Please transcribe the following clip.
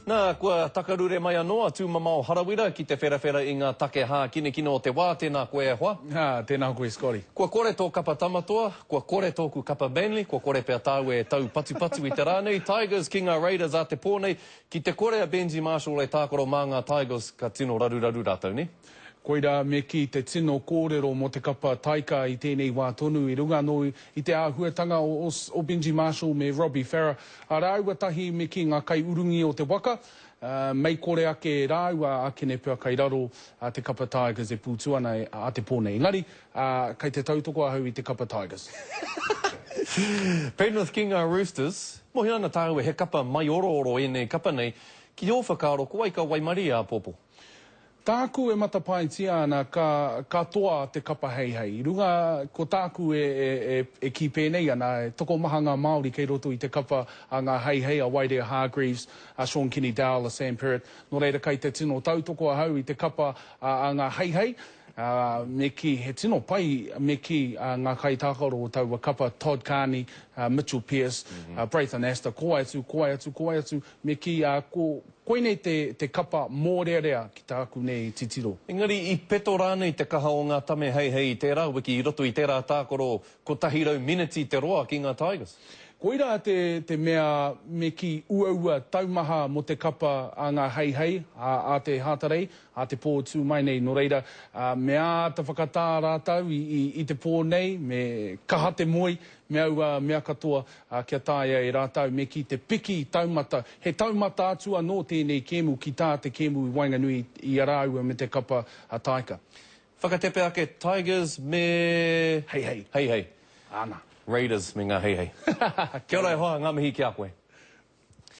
Nā, kua takarure mai anō a Tūmamao Harawira ki te wherawhera i ngā take hākinakina o te wā, tēnā koe e hoa. Ā, tēnā koe Scotty. Kua kore tō kapa Tamatoa, kua kore tōku kapa Manly, kua kore pea tāua e taupatupatu i te rā nei, Tigers ki ngā Raiders ā te pō nei, ki te kore a Benji Marshall e tākaro mā ngā Tigers ka tino raruraru rātou, nē? Koirā me kī te tino kōrero mō te kapa Taika i tēnei wā tonu i runga anō i te āhuatanga o Benji Marshall me Robbie Farah, a rāua tahi me kī ngā kaiurungi o te waka, ā, mei kore ake rāua ākene pea kai raro a te kapa Tigers e pūtu ana a te pō nei. Engari, ā, kai te tautoko ahau i te kapa Tigers. Penrith ki ngā Roosters, Mōhio ana tāua he kapa maiorooro ēnei kapa nei, ki ō whakaaro ko wai ka waimarie āpōpō? Tāku e matapaetia ana ka, ka toa te kapa heihei. I runga, ko tāku e, e, e, e kī pēnei ana, e tokomaha ngā Māori kei roto i te kapa a ngā heihei, a Waerea Hargreaves, a Shaun Kenny-Dowall, a Sam Perrett. Nō reira kai te tino tautoko ahau i te kapa a, a ngā heihei, ā, me kī, he tino pai, me kī, a ngā kaitākaro o taua kapa, Todd Carney, a Mitchell Pearce, a Braithen Astor, ko wai atu, ko wai atu, ko wai atu, me kī, ā, ko, Koinei te, te kapa mōrearea ki tāku nei titiro. Engari i peto rānei te kaha o ngā tame heihei i tērā wiki i roto i tērā tākaro 100 miniti te roa ki ngā Tigers? Koirā te, te mea me kī uaua taumaha mō te kapa a ngā heihei, a, a te Hātarei, a te pō tū mai nei. Nō reira, me āta whakatā rātou i, i, i te pō nei, me kaha te moe, me aua mea katoa, ā, kia taea e rātou me kī te piki taumata, he taumata atu anō tēnei kēmu ki tā te kēmu i waenganui i a rāua me te kapa a Taika. Whakatepe ake Tigers me. Heihei. Heihei. Āna. Raiders me ngā Heihei. Kia ora e hoa, ngā mihi ki a koe.